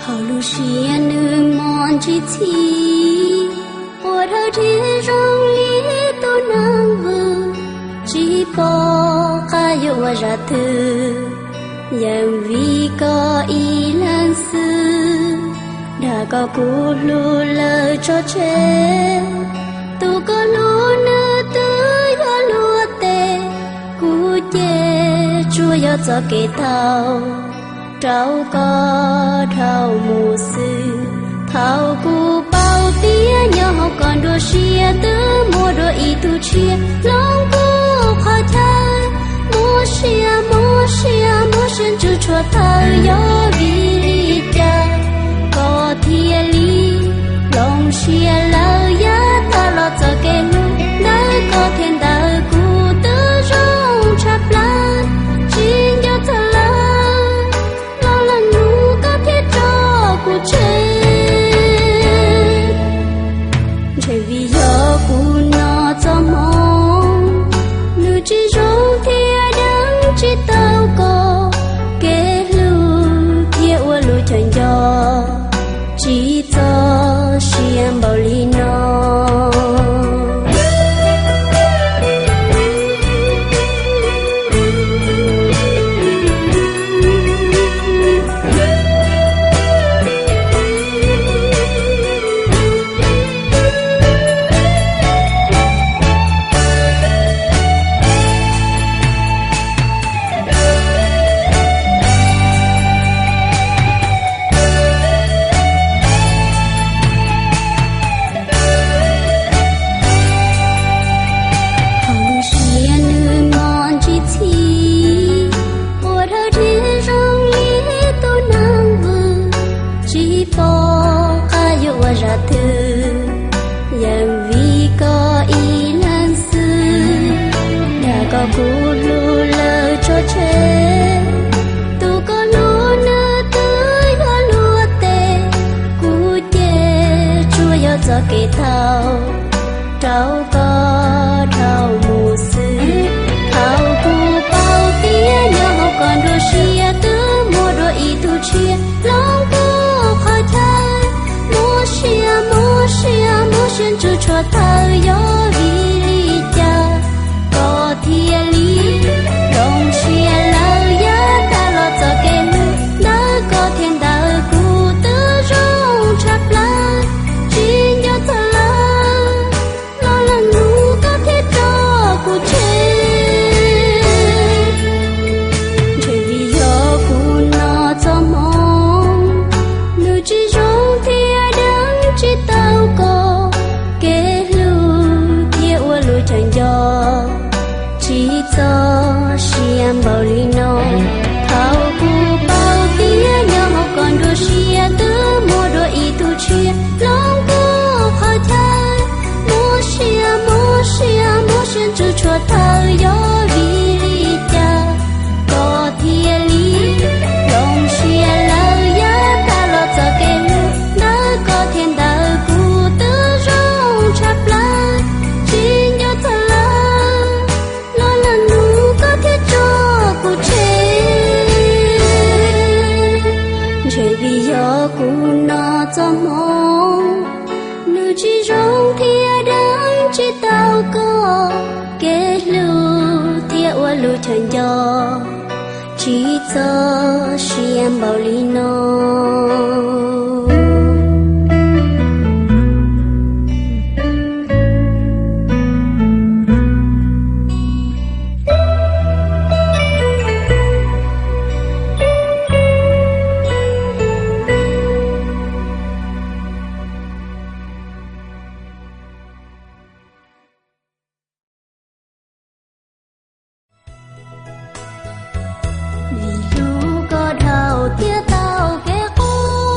Thaum lub siab nws mob ntsib txhij, ua dhawv dhia zoo li tus neeg vwm, tsis pom qab yuav ua zaj twg, yeej vim koj ib leeg xwb. Dag koj kuv hlub lawv tso tseg, tus koj hlub nws twb yuav luag teg, kuv ces tsuas yog txoj kev tau rau koj dhau mus xwb. Thaum kuv paub tias nyob hauv koj nruab siab twb muaj dua ib tug tshiab hloov kuv qhov chaw, muab siab muab siab muab siab ntsws tshuav tawm, yog vim li cas koj thiaj li hloov siab lawm, yav tag los txoj kev hlub ntawm koj thiab ntawm kuv twb zoo tshaj plaws, tsis nco txog lawm, los leej nus koj thiaj tso kuv tseg. Ntshe vim yog kuv no txoj hmoo, nws tsis zoo thiab deev tsis tau koj kev hlub thiab ua lub chaw nco, tsis txog siab npaum li no. Thaum lub siab nws mob ntsib txhij, ua dhawv dhia zoo li tus neeg vwm, tsis pom qab yuav ua zaj twg, yeej vim koj ib leeg xwb. Dag koj kuv hlub lawv tso tseg, tus koj hlub nws twb yuav luag teg, kuv ces tsuas yog txoj kev tau rau koj dhau mus xwb. Thaum kuv paub tias nyob hauv koj nruab siab twb muaj dua ib tug tshiab hloov kuv qhov chaw, muab siab muab siab muab siab ntsws tshuav tawm, yog vim li cas koj thiaj li hloov siab lawm, yav tag los txoj kev hlub ntawm koj thiab ntawm kuv twb zoo tshaj plaws, tsis nco txog lawm, los leej nus koj thiaj tso kuv tseg. Ntshe vim yog kuv no txoj hmoo, nws tsis zoo thiab deev tsis tau koj kev hlub thiab ua lub chaw nco, tsis txog siab npaum li no. Thaum kuv paub tias nyob hauv koj nruab siab twb muaj dua ib tug tshiab hloov kuv qhov chaw, muab siab muab siab muab siab ntsws tshuav tawm, yog vim li cas koj thiaj li hloov siab lawm, yav tag los txoj kev hlub ntawm koj thiab ntawm kuv twb zoo tshaj plaws, tsis nco txog lawm, los leej nus koj thiaj tso kuv tseg. Ntshe vim yog kuv no txoj hmoo, nws tsis zoo thiab deev tsis tau koj kev hlub thiab ua lub chaw nco, tsis txog siab npaum li no. Vim hlub koj dhau thiaj tau kev qub.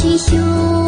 xyuas